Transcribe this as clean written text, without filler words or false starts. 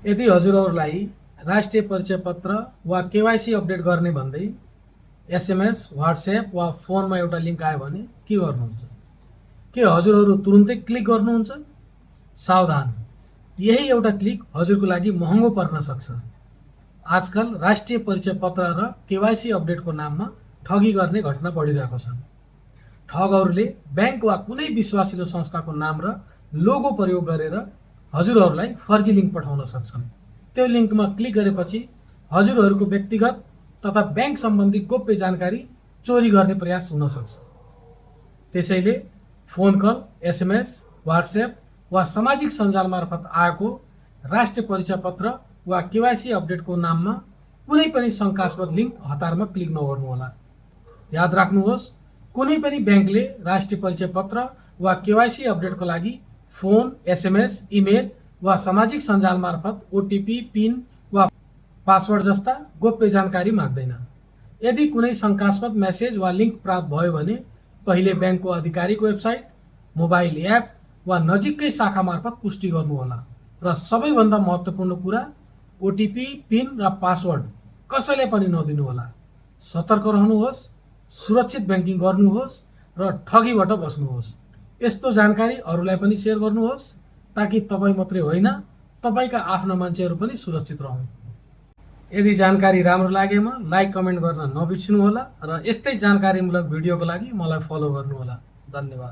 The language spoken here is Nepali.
यदि हजुरहरूलाई राष्ट्रिय परिचय पत्र वा केवाइसी अपडेट गर्ने भन्दै एसएमएस, व्हाट्सएप वा फोनमा एउटा लिङ्क आयो भने के गर्नुहुन्छ? के हजुरहरू तुरुन्तै क्लिक गर्नुहुन्छ? सावधान, यही एउटा क्लिक हजुरको लागि महँगो पर्न सक्छ। आजकल राष्ट्रिय परिचय पत्र र केवाइसी अपडेटको नाममा ठगी गर्ने घटना बढिरहेको छ। ठगहरूले ब्याङ्क वा कुनै विश्वासिलो संस्थाको नाम र लोगो प्रयोग गरेर हजुरहरूलाई फर्जी लिङ्क पठाउन सक्छन्। त्यो लिङ्कमा क्लिक गरेपछि हजुरहरूको व्यक्तिगत तथा ब्याङ्क सम्बन्धी गोप्य जानकारी चोरी गर्ने प्रयास हुन सक्छ। त्यसैले फोन कल, एसएमएस, व्हाट्सएप वा सामाजिक सञ्जाल मार्फत आएको राष्ट्रिय परिचय पत्र वा केवाइसी अपडेटको नाममा कुनै पनि शङ्कास्पद लिङ्क हतारमा क्लिक नगर्नुहोला। याद राख्नुहोस्, कुनै पनि ब्याङ्कले राष्ट्रिय परिचय पत्र वा केवाइसी अपडेटको लागि फोन, एसएमएस, इमेल वा सामाजिक सञ्जाल मार्फत ओटिपी, पिन वा पासवर्ड जस्ता गोप्य जानकारी माग्दैन। यदि कुनै शङ्कास्पद मेसेज वा लिङ्क प्राप्त भयो भने पहिले ब्याङ्कको आधिकारिक वेबसाइट, मोबाइल एप वा नजिकै शाखा मार्फत पुष्टि गर्नुहोला। र सबैभन्दा महत्त्वपूर्ण कुरा, ओटिपी, पिन र पासवर्ड कसैले पनि नदिनुहोला। सतर्क रहनुहोस्, सुरक्षित ब्याङ्किङ गर्नुहोस् र ठगीबाट बस्नुहोस्। यस्तो जानकारी अरूलाई पनि सेयर गर्नुहोस् ताकि तपाईँ मात्रै होइन, तपाईँका आफ्ना मान्छेहरू पनि सुरक्षित रहन्। यदि जानकारी राम्रो लागेमा लाइक, कमेन्ट गर्न नबिर्सिनुहोला र यस्तै जानकारीमूलक भिडियोको लागि मलाई फलो गर्नुहोला। धन्यवाद।